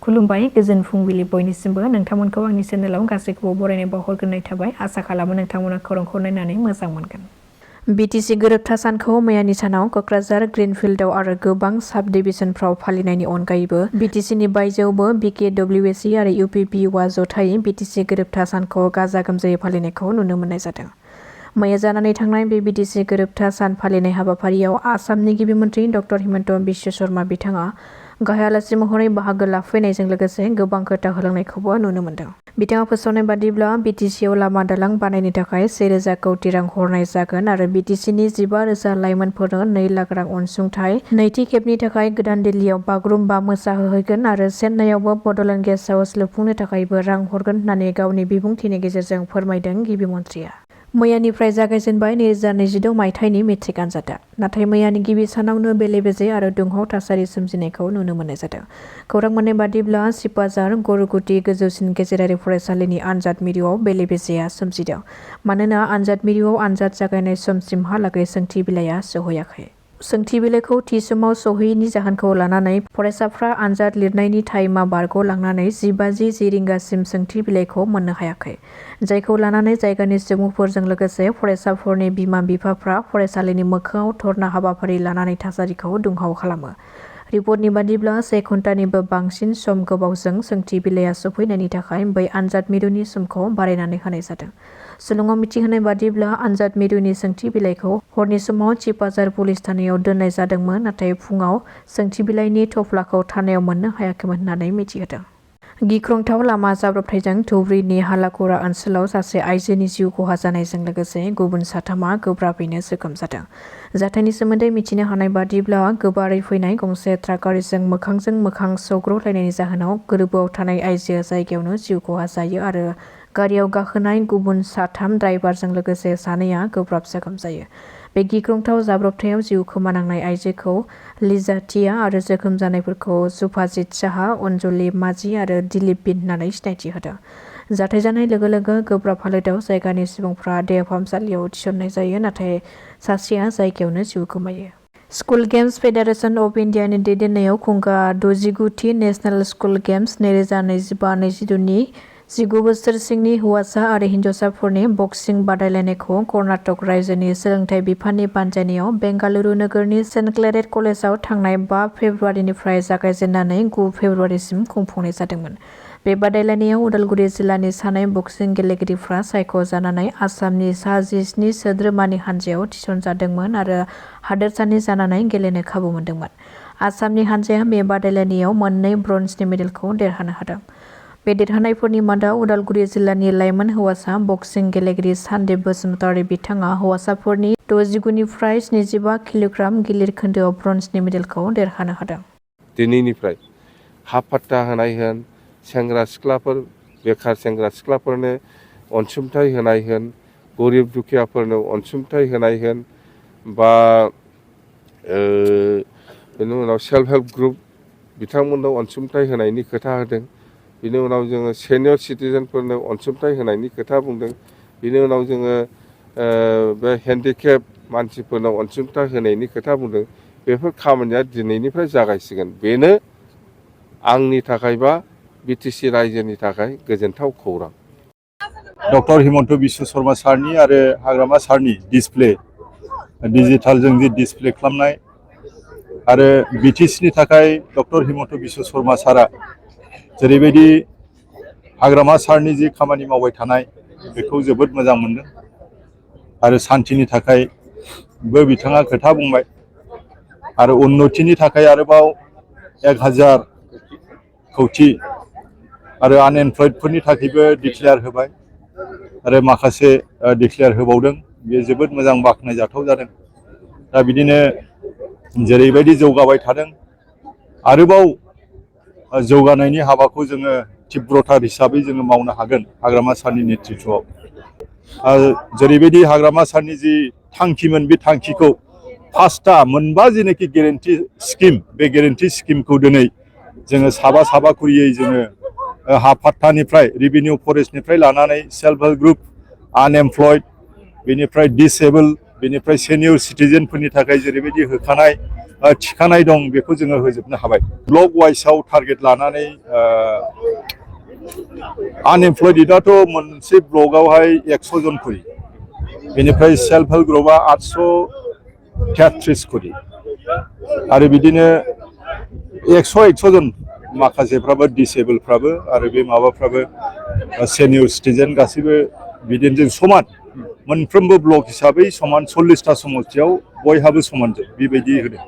खुलुमबाय गोजोन फुंबिलि बयनिसिमबो नोंथांमोनखौ आंनि चेनेलाव गासैखौबो बरायनाय बावहरग्रोनाय थाबाय आसा खालामो नोंथांमोना खौरांखौ नायनानै मोजां मोनगोन। BTC गोरोबथा सानखौ मैयानि सानाव क'क्राझार ग्रीनफिल्डआव आरो गोबां साब डिभिजनफ्राव फालिनायनि अनगायैबो BTCनि बायजोआवबो BKWSI आरो UPPUआ जथायै BTC गोरोबथा सानखौ गाजा गोमजायै फालिनायखौ नुनो मोननाय जादों। मैया जानानै थांनाय बे BTC गोरोबथा सान फालिनाय हाबाफारियाव आसामनि गिबि मन्थ्रि डक्टर हिमन्त बिश्व शर्मा बिथाङा गाहाय आलासि महरै बाहागो लाफैनायजों लोगोसे गोबां खोथा होलांनायखौबो नुनो मोनदों। बिथाङा फोसावनाय बादिब्ला BTCआव लामा दालां बानायनो थाखाय 1,000 कौटि रां हरनाय जागोन आरो BTCनि 15,000 लाइमोनफोरनो 2 लाख रां अनसुंथाइ, नैथि खेबनि थाखाय गोदान दिल्लीयाव बागुरुम्बा मोसाहोहैगोन आरो चेन्नाईआवबो बड'लेण्ड गेस्ट हाउस लुफुंनो थाखायबो रां हरगोन होननानै गावनि बिबुंथिनि गेजेरजों फोरमायदों गिबि मन्थ्रिया। मैयानिफ्राय जागायजेनबाय 2026 मायथाइनि मेट्रिक आनजादा। नाथाय मैयानि गिबि सानावनो बेले-बेजे आरो दुंहाव थासारि सोमजिनायखौ नुनो मोननाय जादों। खौरां मोननाय बादिब्ला सिपाझार गरुगुदि गोजौसिन गेजेरारि फरायसालिनि आनजाद मिरुआव बेले-बेजेया सोमजिदों। मानोना आनजाद मिरुआव आनजाद जागायनाय समसिमहालागै सोंथि बिलाइया सौहैयाखै। सोंथि बिलाइखौ थि समाव सौहैयैनि जाहोनखौ लानानै फरायसाफ्रा आनजाद लिरनायनि टाइमा बारग'लांनानै 10:50 रिंगासिम सोंथि बिलाइखौ मोननो हायाखै। जायखौ लानानै जायगानि सुबुंफोरजों लोगोसे फरायसाफोरनि बिमा-बिफाफ्रा फरायसालिनि मोखाङाव धर्ना हाबाफारि लानानै थासारिखौ दुंहाव खालामो। रिपर्टनि बादिब्ला 1 घन्टानिबो बांसिन सम गोबावजों सोंथि बिलाइया सफैनायनि थाखाय बै आनजाद मिरुनि समखौ बारायनानै होनाय जादों। सुलुङाव मिथिहोनाय बादिब्ला आनजाद मिरुनि सोंथि बिलाइखौ हरनि समाव चिपाझार पुलिस थानायाव दोननाय जादोंमोन नाथाय फुङाव सोंथि बिलाइनि थफ्लाखौ थानायाव मोननो हायाखैमोन होननानै मिथिहोदों। गिख्रंथाव लामा जाब्रबथायजों धुबुरीनि हालाकुरा ओनसोलाव सासे आइजोनि जिउ खहा जानायजों लोगोसे गुबुन 3 गोब्राबैनो जोखोम जादों। जाथायनि सोमोन्दै मिथिनो हानाय बादिब्ला गोबारै फैनाय गंसे ट्राक गारिजों मोखांजों मोखां सौग्रावलायनायनि जाहोनाव गोर्बोआव थानाय आइजोआ जायगायावनो जिउ खहा जायो आरो गारियाव गाखोनाय गुबुन 3 ड्राइभारजों लोगोसे 2आ गोब्राब जोखोम जायो। बे गिख्रंथाव जाब्रबथायाव जिउ खोमानांनाय आइजोखौ लिजाथिया आरो जोखोम जानायफोरखौ सुभाजित साहा, अनजलि माझी आरो दिलीप बिन होननानै सिनायथि होदों। जाथाय जानाय लोगो लोगो गोब्राब हालोदाव जायगानि सुबुंफ्रा देहा फाहामसालियाव थिसननाय जायो नाथाय सासेया जायगायावनो जिउ गोमायो। स्कुल गेम्स फेडारेशन अफ इन्डियानि दैदेननायाव खुंगा 69थि नेशनेल स्कुल गेम्स 2025-26 नि 19 बोसोर सिंनि हौवासा आरो हिन्जावसाफोरनि बक्सिं बादायलायनायखौ कर्नाटक रायजोनि सोलोंथाइ बिफाननि बानजायनायाव बेंगालुरु नोगोरनि सेन्ट क्लेरेट कलेजाव थांनाय 5 फेब्रुवारिनिफ्राय जागायजेननानै 9 फेब्रुवारिसिम खुंफुंनाय जादोंमोन। बे बादायलायनायाव उदालगुरि जिल्लानि 4 बक्सिं गेलेगिरिफ्रा सायख'जानानै आसामनि सा 17 सोद्रोमानि हानजायाव थिसनजादोंमोन आरो हादोरसानि जानानै गेलेनो खाबु मोनदोंमोन। आसामनि हानजाया बे बादायलायनायाव 2 ब्रन्जनि मेडेलखौ देरहानो हादों। बे देरहानायफोरनि मादाव उदालगुरि जिल्लानि लाइमोन हौवासा बक्सिं गेलेगिरि सान्दिप बसुमतारी बिथाङा हौवासाफोरनि 69 निफ्राय 75 किल'ग्राम गिलिर खोन्दोआव ब्रन्जनि मेडेलखौ देरहानो हादों। दिनैनिफ्राय हाफ फाट्टा होनाय होन, सेंग्रा सिख्लाफोर बेखार सेंग्रा सिख्लाफोरनो अनसुंथाइ होनाय होन, गरिब दुखियाफोरनो अनसुंथाइ होनाय होन बा बेनि उनाव सेल्फ हेल्प ग्रुप बिथांमोननो अनसुंथाइ होनायनि खोथा होदों। बिनि उनाव जोङो सेनियर सिटिजेनफोरनो अनसुंथाइ होनायनि खोथा बुंदों। बिनि उनाव जोङो बे हेन्डिकेप मानसिफोरनो अनसुंथाइ होनायनि खोथा बुंदों। बेफोर खामानिया दिनैनिफ्राय जागायसिगोन। बेनो आंनि थाखाय बा BTC रायजोनि थाखाय गोजोनथाव खौरां। डक्टर हिमन्त बिश्व शर्मा सारनि आरो हाग्रामा सारनि डिसप्ले डिजिटालजों जि डिसप्ले खालामनाय आरो BTCनि थाखाय डक्टर हिमन्त बिश्व शर्मा सारा जेरैबायदि हाग्रामा सारनि जि खामानि मावबाय थानाय बेखौ जोबोद मोजां मोनदों आरो सान्थिनि थाखायबो बिथाङा खोथा बुंबाय आरो उन्नतिनि थाखाय आरोबाव 1000 कौटि आरो आनएमप्लयडफोरनि थाखायबो डिक्लेयार होबाय आरो माखासे डिक्लेयार होबावदों। बेयो जोबोद मोजां बाख्नायजाथाव जादों। दा बिदिनो जेरैबायदि जौगाबाय थादों आरोबाव जौगानायनि हाबाखौ जोङो तीव्रथार हिसाबै जोङो मावनो हागोन हाग्रामा सारनि नेतृत्वआव। जेरैबायदि हाग्रामा सारनि जि थांखिमोन बे थांखिखौ 5टा मोनबा जेनाखि गेरेन्टि स्किम बे गेरेन्टि स्किमखौ दिनै जोङो साबा खुरियै जोङो हाफ फाट्टानिफ्राय रेभिनिउ फरेस्टनिफ्राय लानानै सेल्फ हेल्प ग्रुप, आनएमप्लयड, बेनिफ्राय डिसेबल, बेनिफ्राय सेनियर सिटिजेनफोरनि थाखाय जेरैबायदि होखानाय थिखानाय दं बेखौ जोङो होजोबनो हाबाय। ब्लक वाइसआव टारगेट लानानै आनएमप्लयडेडआथ' मोनसे ब्लकआवहाय 100 जन खरि, बेनिफ्राय सेल्फ हेल्प ग्रुपआ 833 खरि, आरो बिदिनो 100 जन माखासेफ्राबो डिसेबोलफ्राबो आरो बे माबाफ्राबो सेनियर सिटिजेन गासैबो बिदिनो जों समान मोनफ्रोमबो ब्लक हिसाबै समान 40टा समस्थियाव बयहाबो समानजोब बेबायदि होदों।